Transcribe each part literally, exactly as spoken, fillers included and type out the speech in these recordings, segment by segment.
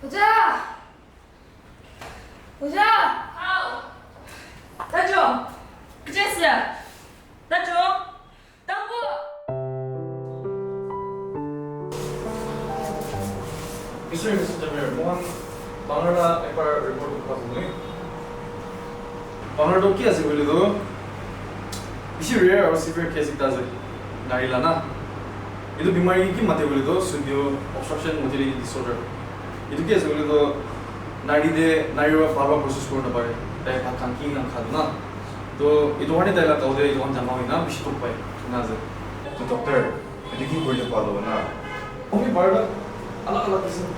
Oja! Oja! Hao! Tajo! Jesse! Tajo! Tango! Sorry, Mister Jamir, mohan Bangalore la ekbar report tu pass hobo. Bangalore tu ki ase koile tu, bishi rare aro severe case ekta ase, nari la na. Etu bimari ki mate koile tu, pseudo obstructive motility disorder. Etu ki ase koile tu, nari de, nari para bhal para process kori napare. Tai bhat khan ki khan kha tu na. To etu karne tai la gao de etu khan jama hoi na bishi dukh pai, ena ase. To doctor, etu ki korile bhal hobo na? Ami barta alag alag kisim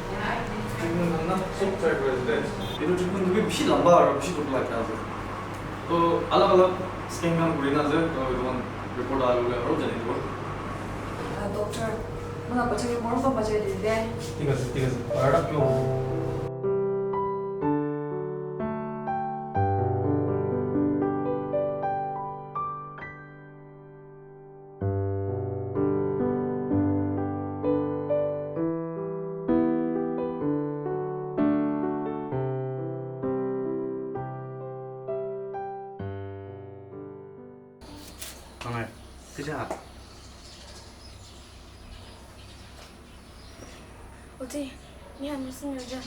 treatment khan na sob try kuri ase de. Etu treatment tu bi bishi lamba aro bishi dukh laga ase. To alag alag scan khan kuri na ase, to etu khan report aha loi aro jani dibo. Ah, doctor, moi la bacha ke morom para bachai dibi de. Thik ase, thik ase. Barta kyo? Oti, ni hamil sini aja.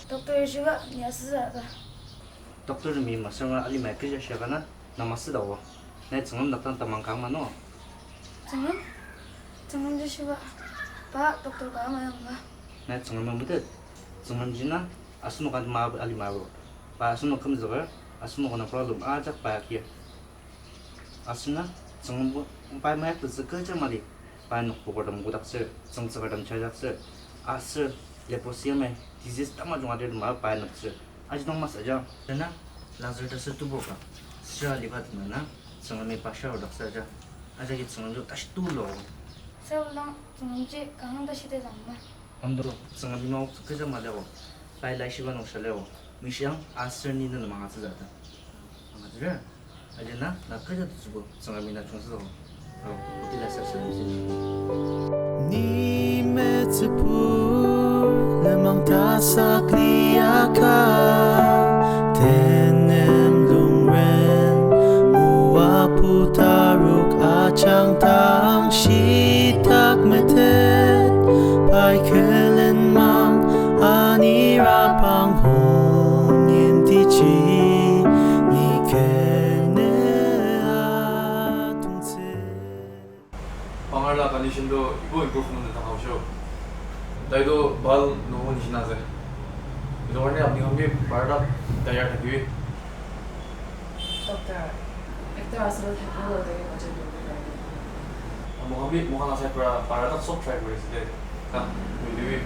Doctor Yeshiva, ni asa sa ta. Doctor mi masang ali mai kija shaka na, na masa da wo. Na tsangam doctor tamang kang mano. Tsangam? Tsangam Yeshiva. Pa, doctor ka ma yang ba. Na tsangam ma mutet. Tsangam jina, asunu kan ma ali ma wo. Pa asunu kam zagar, asunu kana problem ajak pa kia. Asuna, tsangam bu, pai mai tu zaka jama di. Pai nok pokor dam gudak sir, tsang tsakar dam chajak sir. Asir, leprosy mai, disease tama jong adir ma pai nok sir. Aji dong mas aja. Dana, lazar ta sir tu boka. Sir ali bat mana, tsangam mi pasha odak sir aja. Aja ki tsangam jo tash tu lo. Sir ulang, tsangam je, kahang tashi te zang ma. Amdo, tsangam mi ma ok zaka jama de wo. Pai lai shiba nok shale wo. Mishang, asir ni na manga zata. Manga zata. Ajana, na kaja tu subo, tsangam mi na chung sa. Ro, uti la sa sa ni. Ni me tsupu, lemang tasak liaka, tenem lungren, mua putaruk achang tang shitak metet, pai kelen mang, ani rapang hon yem tichi, ni kene atungse. Pangar la condition tu ibo improvement na thaka hoise. Tai tu bhal noho nishina ase. Etu karne apni khan bi barta tayar thakibi. Doctor, ekta asal thakibo lage bacha tu. Moikhan bi moikhan la side para barta sob try kuri ase de. Na, hoile bi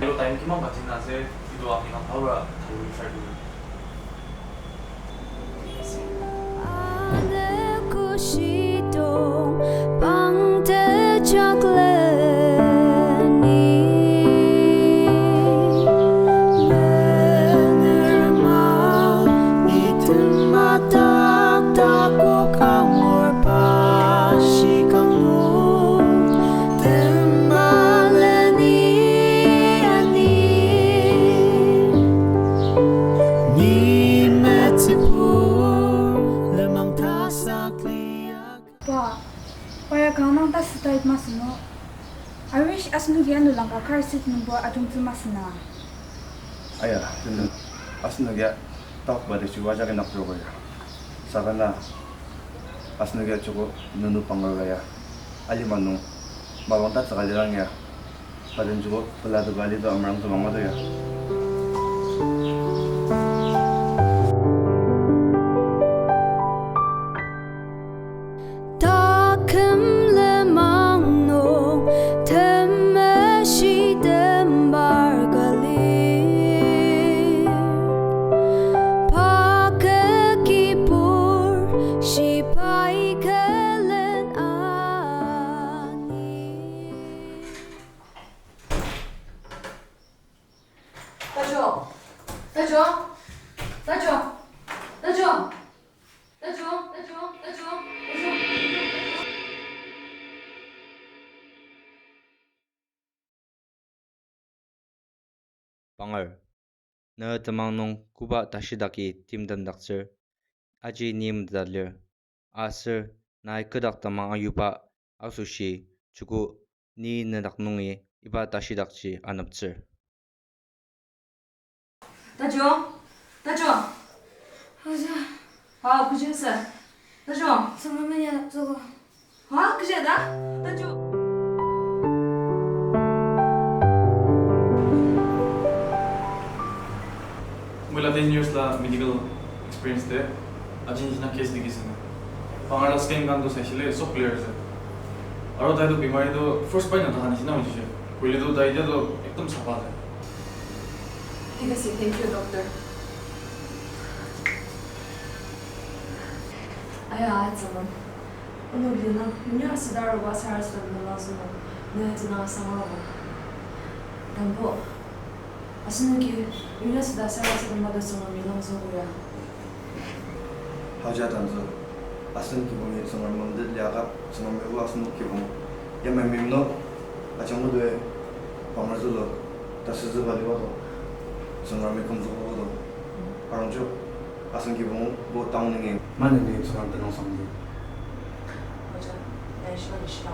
etu time kiman bachi na ase, etu apni khan bhal para thakibo try kuri. Ane kushitong pangte chakleni. Menerma item matak takuk amor pashi kangmung. Temaleni ani. Ni metsipu lemang tasak liak. Pa, paya kanang ta sitai masino. I wish asnu gianu langka kar sit numbo adung tu masina. Aya, tunu. Asnu gia tak bade si waja ke nak progo ya. Sagana. Asnu gia choko nunu pangal ya. Ali manu. Mawang ta tsaka lilang ya. Paden jugo pala tu bali tu amrang tu mangma tu ya. Takem lemang nong temeshi dembar gali. Pake kipur shipai kelen ani. Tajo! Tajo! Tajo! Tajo! Tajo! Tajo! Tajo! Tajo! Tajo! Pangar. na tamang nong kuba tashi daki tim dan dakser. Aji nim dalir. Asir, nai kedak tamang ayuba, asushi, chuku, ni nedak nungi, iba tashi dakchi anaptsir. Tajo, Tajo. Aja. Ha, kuja sa. Tajo. Sama manya, zogo. Ha, kuja da. Tajo. Moi la ten years la medical experience te aji nishina case dikhi ase. Pangara scan khan tu saisile sob clear ase. Aro tai tu bimari tu first pai na thaka nishina hoise. Koile tu tai dia tu ekdom sapha ase. Thik ase, thank you, doctor. Aya, acha man. Unu lina, minya sidar wa sara sidar na lazo. Ne tina samaro. Tambo. Asunu ki, minya sidar sara sidar ma da sama mi lazo ya. Haja tanzo. Asunu ki bongi sama mande liaka sama mi wa asunu ki bongi. Ya me mimno. Acha mo de pamar zulo. Tasuzu bali wa do. Sama mi kum zulo do. Aron jo. Asunu ki bongi bo town ni. Mana ni sama tanong samdi. Haja, ya shwa ni shwa.